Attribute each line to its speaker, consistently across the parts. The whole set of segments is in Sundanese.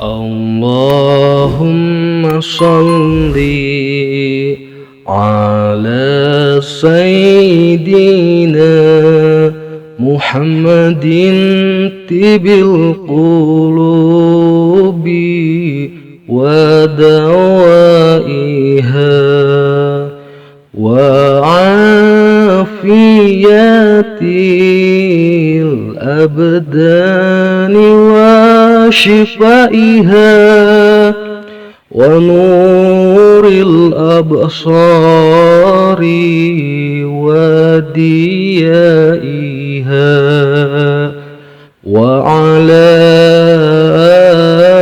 Speaker 1: Allahumma shalli ala sayyidina Muhammadin tibil qulubi wa dawaiha wa afiyatil abdani wa shifaiha wa nuril absari wa diyaiha wa ala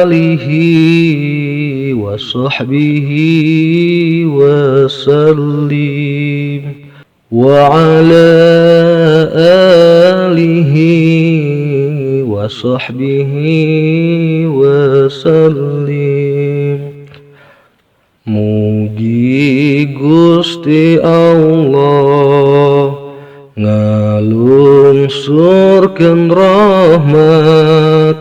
Speaker 1: alihi wa sahbihi wa sallim wa ala alihi wa sahbihi wa sallim. Mugi Gusti Allah ngalungsurkeun rahmat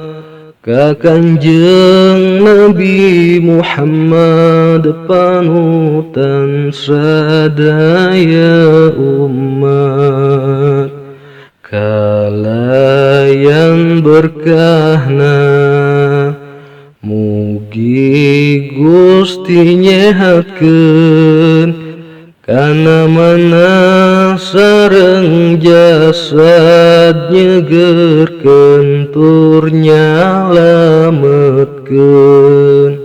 Speaker 1: ka Kanjeng Nabi Muhammad panutan sadaya umat, kalayan berkahna mugi Gusti nyehatkeun kana mana sareng jasad nyegerkeun tur nyalametkeun.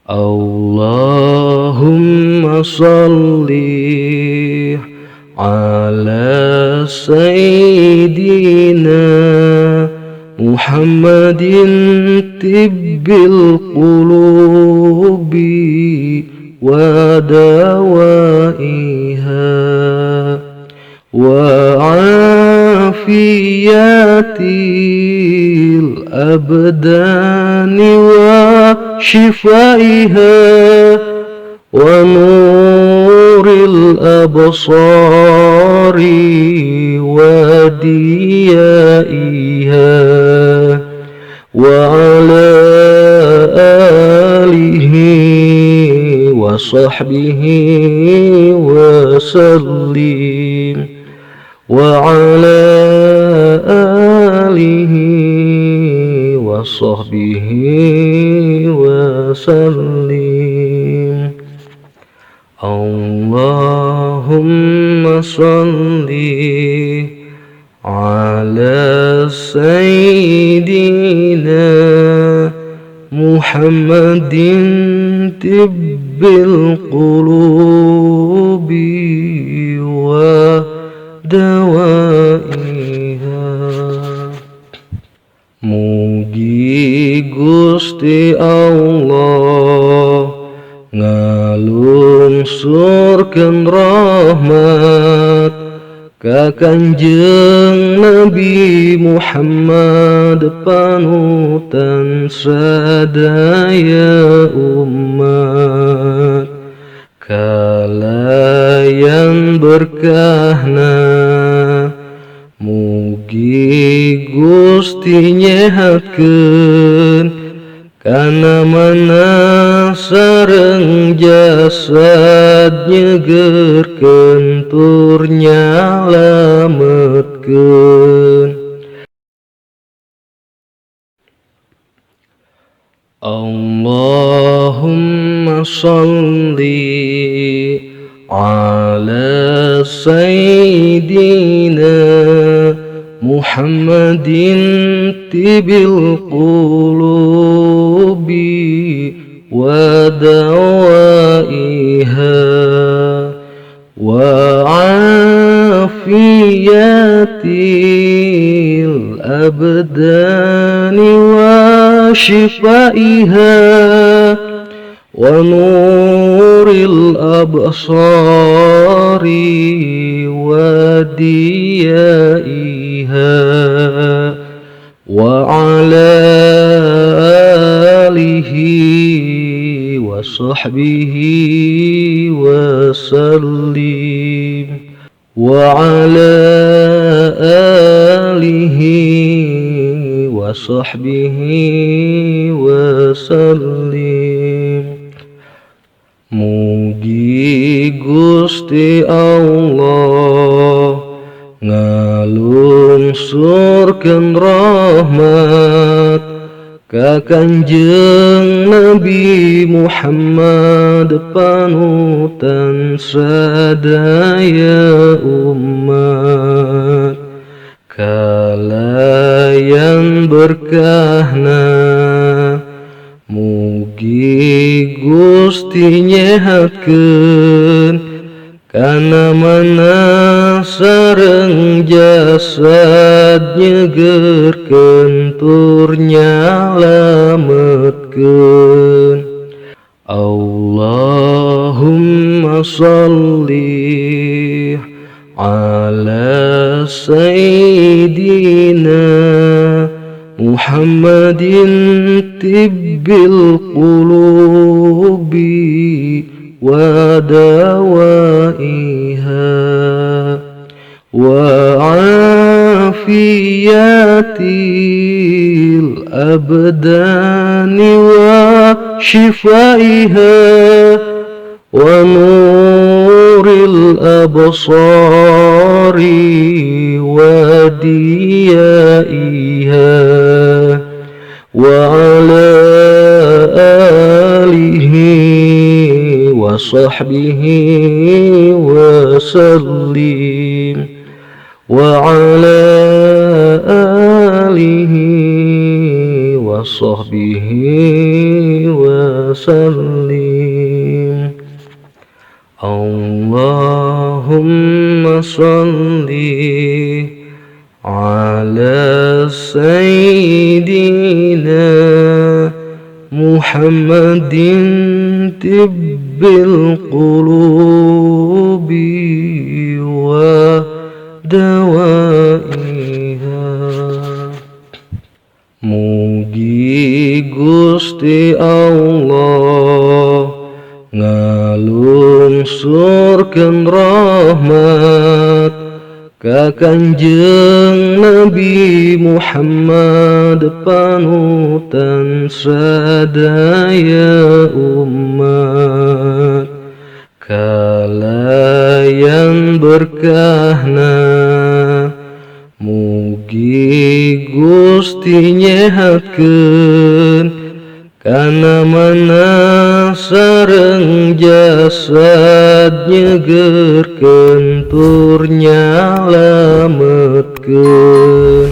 Speaker 1: Allahumma shalli ala sayyidina Muhammadin tibbil qulubi wa dawaiha wa afiyatil abdani wa shifaiha wa nuril absari wa diyaiha wa ala alihi wa sahbihi wa sallim wa ala alihi wa sahbihi wa sallim. Allahumma shalli ala sayyidina Muhammadin tibbil qulubi wa dawaiha. Mugi Gusti Allah ngalungsurkeun rahmat ka Kanjeng Nabi Muhammad panutan sadaya umat, kalayan berkahna mugi Gusti nyehatkeun kana mana sareng jasad nyegerkeun tur nyalametkeun. Allahumma shalli ala sayyidina Muhammadin tibil qulubi wa dawaiha wa afiyatil abdani wa shifaiha wa nuril absari wa diyaiha wa ala alihi wa sahbihi wa sallim wa ala alihi wa وصحبه وسلم. Mugi Gusti Allah ngalungsurkeun rahmat ka Kanjeng Nabi Muhammad, panutan sadaya umat, kalayan berkahna. Mugi Gusti nyehatkeun kana mana sareng jasad, nyegerkeun tur nyalametkeun. Allahumma sholli ala sayyidina Muhammadin tibbil qulubi wa dawaiha wa afiyatil abdani wa shifaiha wa nuril absari wa diyaiha wa ala alihi wa sahbihi wa sallim wa ala alihi wa sahbihi wa sallim. Allahumma salli ala sayyidina Muhammadin tibbil qulubi wa dawaiha. Mugi Gusti Allah ngalungsurkeun rahmat ka Kanjeng Nabi Muhammad, panutan sadaya umat, kalayan berkahna. Mugi Gusti nyehatkeun kana mana sareng jasad, nyegerkeun tur nyalametkeun.